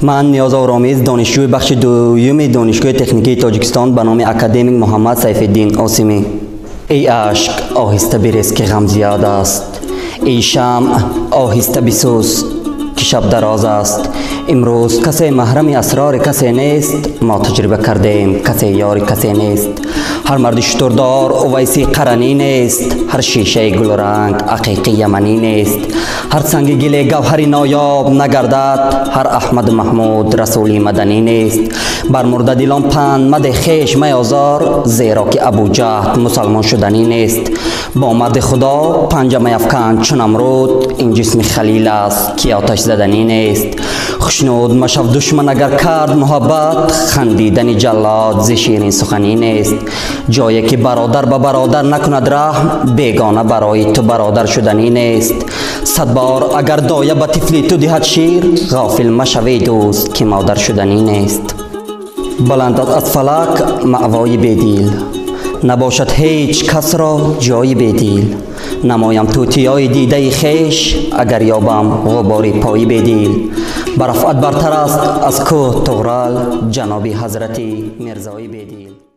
Ман Ниёз Оромиз, донишҷӯи бахши дуюми Донишгоҳи техникии Тоҷикистон ба номи академик Муҳаммад Сайфиддин Осимӣ. Эй ашк, оҳиста бирез, ки ғам зиёд аст. Эй шамъ, оҳиста бисӯз, ки шаб дароз аст. Имрӯз касе маҳрами асрори касе нест. Мо таҷриба кардем, касе ёри касе нест. Ҳар марди шутурдор Увайси Қаранӣ нест. Ҳар шишаи гулранг ақиқи яманӣ нест. Ҳар санги гиле гавҳари ноёб нагардад. Ҳар Аҳмаду Маҳмуд расули маданӣ нест. Бар мурдадилон панд маде, хеш меозор, зеро ки Абуҷаҳд мусалмон шуданӣ нест. Бо марди Худо панҷа меафканд чун Намруд. Ин ҷисми халил аст, ки оташ заданӣ нест. Хушнуд машав душман агар кард муҳаббат. Хандидани ҷаллод зи ширин суханӣ нест. Ҷое ки бародар ба бародар накунад раҳм, бегона барои ту бародар шуданӣ нест. Сад бор агар доя ба тифли ту диҳад шир, ғофил машавей дӯст, ки модар шуданӣ нест. Баланд аз фалак маъвои бедил набошад, ҳеҷ касро ҷои бедил. Намоям тӯтиёи дидаи хеш, агар ёбам ғубори пои бедил. Ба рафъат бартар аст аз кӯҳ Туғрал, ҷаноби ҳазрати Мирзои Бедил.